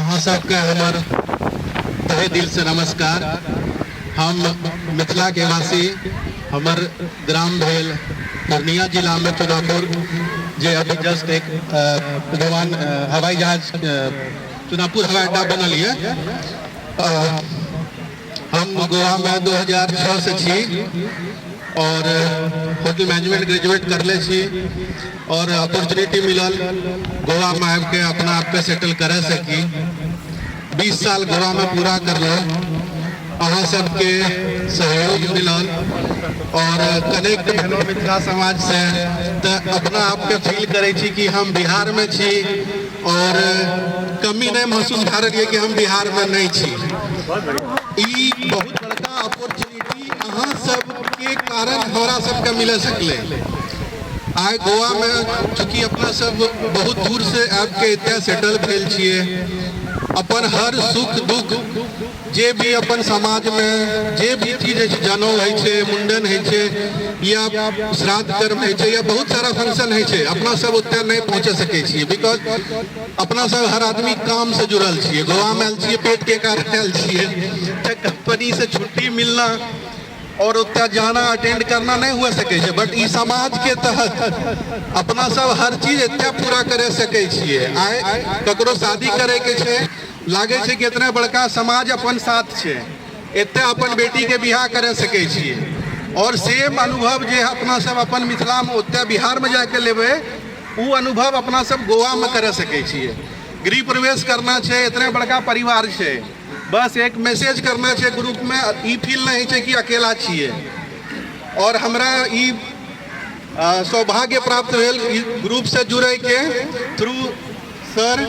अहाँ सबके हमर तहे दिल से नमस्कार। हम मिथिला के वासी, हमर ग्राम भेल पूर्णिया जिला में चुनापुर, जे अभी जस्ट एक विमान हवाई जहाज चुनापुर हवाई अड्डा बनल ये। हम गोवा में 2006 से छी और होटल मैनेजमेंट ग्रेजुएट करले छी और अपॉर्चुनिटी मिलल गोवा में आबि के अपना आपके सेटल करे सकी। 20 साल गोवा में पूरा करलो, अहाँ सबके सहयोग मिलल और कनेक्ट भेलो मिथिला समाज से, तऽ अपना आपके फील करै छी कि हम बिहार में छी और कमी नहीं महसूस भए रहल ये कि हम बिहार में नहीं छी। ई बहुत बड़का अपॉर्चुनिटी अहाँ सबके कारण हमरा सबके मिल सकले। आइ गोवा में चूँकि अपना सब बहुत दूर से आबि के एतऽ सेटल भेल छियै, अपन हर सुख दुख जे भी अपन समाज में जे भी चीज होइ छै, जनउ होइ छै, मुंडन होइ छै या श्राद्ध कर्म होइ छै या बहुत सारा फंक्शन होइ छै, अपना सब ओतऽ नहि पहुँच सकै छियै, because अपना सब हर आदमी काम से जुड़ल छियै। गोवा में आयल छियै, पेट के कारण आयल छियै, तऽ कंपनी से छुट्टी मिलना और ओतऽ जाना अटेंड करना नहीं हुआ सकै छै। बट ई समाज के तहत अपना सब हर चीज एतऽ पूरा करे सकै छियै। आइ ककरो शादी करे के छै, लागै छै कि इतना बड़का समाज अपन साथ छै, एतऽ अपन बेटी के बियाह करे सकै छियै। और सेम अनुभव जे अपना सब अपन मिथिला में ओतऽ बिहार में जाके लेबै, उ अनुभव अपना सब गोवा में करे सकै छियै। गृह प्रवेश करना छै, इतना बड़का परिवार छै, बस एक मैसेज करना छै ग्रुप में, ई फील नहीं छै कि अकेला छियै। और हमरा ई सौभाग्य प्राप्त भेल ई ग्रुप से जुड़े के थ्रू सर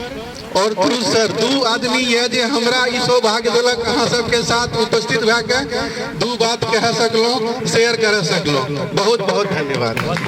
और थ्रू सर दू आदमी ये जे हमरा ई सौभाग्य देलक अहाँ सबके साथ उपस्थित भए के दू बात कह सकलहुँ, शेयर कर सकलहुँ। बहुत बहुत धन्यवाद।